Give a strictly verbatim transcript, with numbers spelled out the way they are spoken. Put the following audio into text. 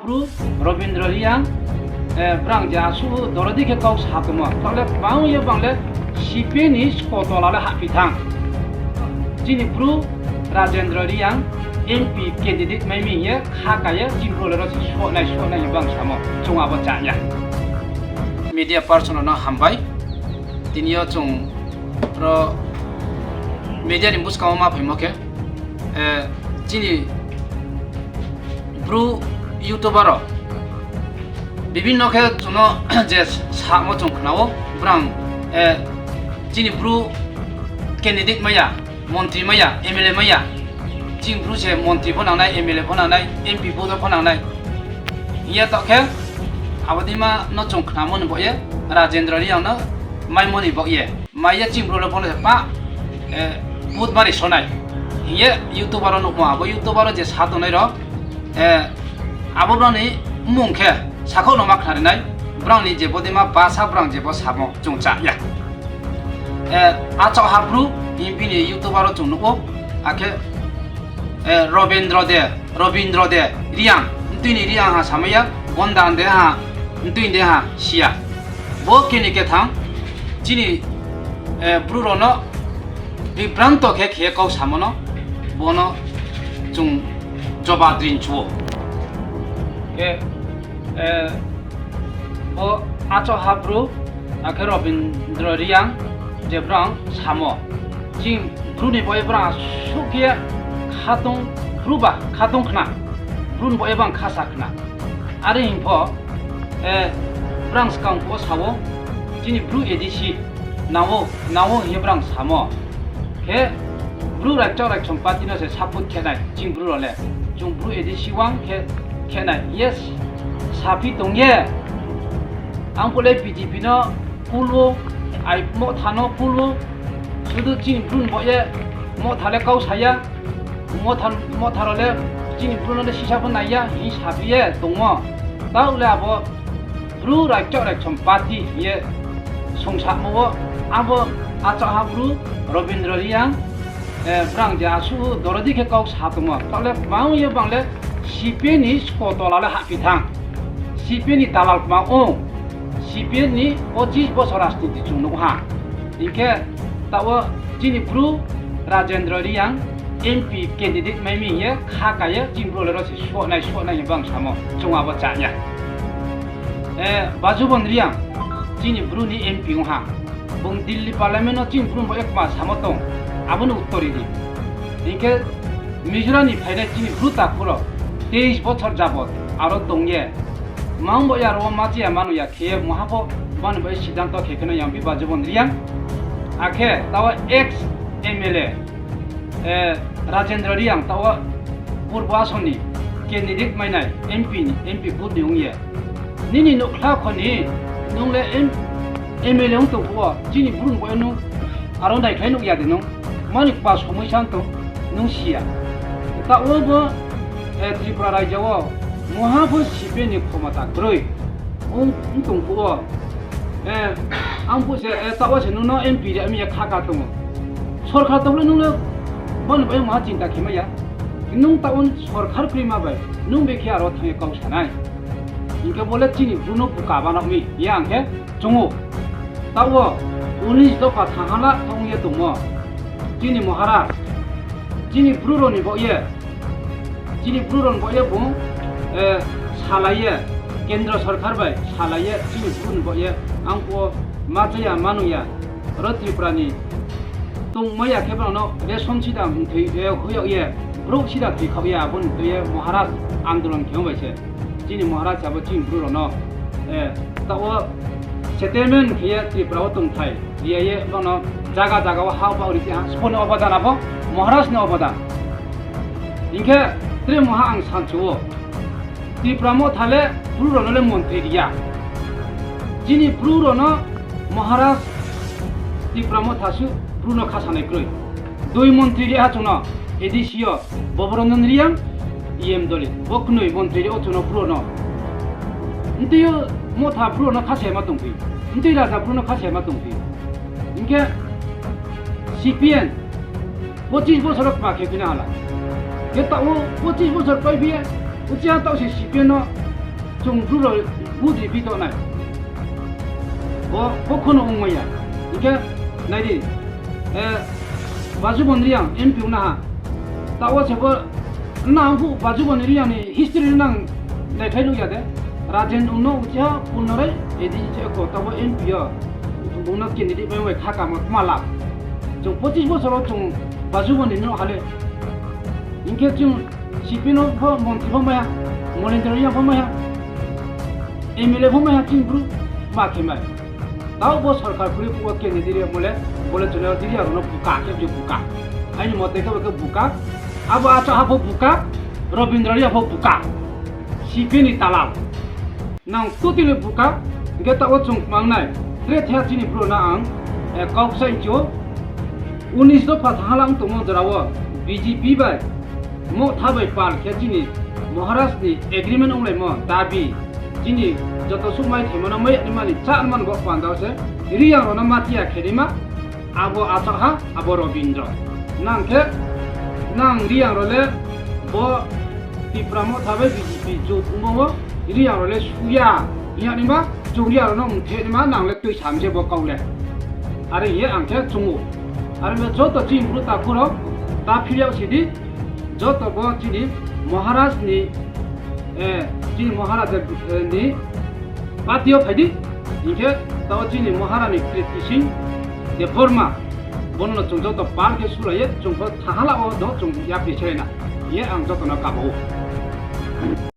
Bru Robindra Reang, eh, brang je asu dorodi khe kok sa tongmo. Tole bang ye bang le C P M ni sko tola le haphi thang. Chini bru Rajendra Reang M P candidate mai mi ye kha ka ye chini bru le ro si so nai so nai bang samo. Chung abo cha ya. Media person no hambai. Tini yo chung ro media ni buskang ma phaimo khe, eh, chini bru YouTuber rok bibinno khe chwngno je samo chwng khnao, brang, eh, chini bru candidate maya, montri maya, M L A maya, chini bru se montri pho nangnai, M L A pho nangnai, M P pho nangnai. Hiya tokhe abodima no chwng khnamo ni boye, Rajendra Reang no maimoni boye. Maya chini bru le bono pa, eh, bud mari sonai. Hiye YouTuber o nukmo, abo YouTuber o je sa tongnai rok, eh, abo brani mung khe sakhok no ma khnarinai, brang ni je bodima basa brang je bo samo chung cha ya. Eh, achok ha bru, bini YouTuber o chung nuko, akhe, eh, Robindra de, Robindra de, Reang, ntwini Reang ha samaya, Gonda de ha, ntwini de ha, siya. Bo kini kethang chini, eh, bru rono bibranto khe khe kok samono bono chung jobab rinchuo. Khe, eh, bo acho ha bru, akhe Robindra Reang je brang samo. Chini bru ni boy brang sukhe khatung bru ba khatung khna. Bru ni boy bang khasa khna. Ari hingpho, eh, brang skang pho sao, chini bru A D C nao, nao hiye brang samo. Khe bru Raikchak Raikchom party no se support khenai, chini bru role. Chung bru A D C wang khe, khenai. Yes, sapi tongye. Ang pole B J P no pulwo, ai mo thano pulwo. Sudu chini bru ni boye mo thale kau saya. Motha-, motharo le chini bru no le sisa bo naiya, hi sabiye tongmo. Ta ule abo bru Raikchak Raikchom party ye sungsamo o, abo achak ha bru Robindra Reang, eh, brang je asu dorodi khe kok sa tongmo. Ta ule bang ye bang le C P M ni sko tola le haphi thang. C P M ni dalal ma o, C P M ni pochis bosor rajniti chung nukha. Hinkhe tao chini bru Rajendra Reang M P candidate mai mi ye kha ka ye chini bru le ro se so nai so nai bang samo chung abo cha ya. Eh, Bajubon Reang chini bru ni M P wngha. Bung Delhi Parliament no chini bru bo ekma samo tong, abo no uttor ridi. Hinkhe Mizoram ni phainai chini bru takhuro teis bochor jabot aro tongye. Mang bo ya ro ma chiya manu ya khe moha bo manu bai siddhanto khe kheno yang Bajubon Reang. Akhe tao ex M L A, eh, Rajendra Reang tao Purbo Asonni candidate mainai M P ni, M P booth ni wngye. Nini nukla khoni nung le M-, M L A wng tongkho, chini bru bo nung aro naikhlai nuk ya de nung. Mani kba somoi san tong nung siya. Ta o bo, eh, Tripura rajya o moha bo C P M ni khomota kwrwi wng, wng tongkho. Eh, ang bo se, eh, ta o se nung no M P ri ami ya kha ka tongo. Sorkar tong le nung le boni bai moha chinta khe maya. Nung ta o sorkar kwrwi ma bai nung be khe aro thangye kau sanai. Hinkhe bo le chini bru no buka banok mi ya ang khe chungo. Tao unis dopha thanghala thongye tongmo. Chini Maharaj, chini bru roni bo ye, chini bru roni bo ye bung, eh, salaiye, Kendra Sorkar bai salaiye, chini bru roni bo ye, ang bo ma chaya manu ya, ro Tripura ni tongma ya khe bono ration sida thwi, eh, huyok ye, bru sida thwi khok ye, aboni thwi ye Maharaj andolon khe bai se. Chini Maharaj abo chini bru rok no, eh, ta o settlement khe ye Tripura o tongthai riya ye bono jaga jaga o ha ba uri ha sponi obadan abo Maharaj ni obadan. Hinkhe tre moha ang sanchu o Tripura motha le bru rok no le montri riya. Chini bru rok no Maharaj Tripura motha su bru no khasanai kwrwi. Dui montri riya ha chwngno A D C o. Boboranjan Reang, E M Doli, bo kwnwi montri o chwngno bru no. Ntwi o motha bru no khase ma tongphi. Ntwi raja bru no khase ma tongphi. Hinkhe C P M pochis bosor kma khe phina hala. Khe ta o pochis bosor pai phiya, uchi ha ta o se C P M no Chwng bru rok budi bitonai. Bo, bo khono wng maya. Hingke naidi, eh, Bajubon Reang M P wngna ha. Tao se bo nang bu Bajubon Reang ni history nang naithai nukya de. Rajen wngno uchiha punnorai edi che ko tabo M P o. Wngno candidate bai bai kha kamo tma lab. Chwng pochis bosor o chwng Bajubon ni no hale. Hingke chwng C P M no pho montri pho maya, Molendra Reang pho maya, M L A pho maya, chini bru ma khe mai. Tao bo sarkar kwrwi phuo candidate mole, bole chwngno diri aro no buka khe je buka. Aini mote khe bo khe buka, abo acha ha pho buka, Robindra Reang pho buka. C P M ni talal. Nang totally buka, hingke tao chwng mangnai. Tre thea chini bru na ang, eh, kok sai cho. Unis dopha thahala wng tongmo jorao B J P bai Motha bai pal khe chini Maharaj ni agreement wnglaimo dabi chini joto sukmai thwimano mai ni mani cha man bo panda se Reang rona matia kherima abo Achak ha abo Robindra nang khe nang Reang role bo Tipra Motha bai B J P jot wngmo Reang role suya ya ni ma chwng Reang rono mthe ni ma nang le twi samje bo kaule are ye ang khe chungo. Are me joto chini bru ta phuro ta philya sidi joto bo chini Maharaj ni, eh, chini Maharaj, eh, ni party o phaidi, hinkhe tao chini Maharaj ni Kriti Singh Debbarma bono chwng joto pal khe sulaiye chwng bo thahala o do chwng yapri selena ye ang joto no kabo.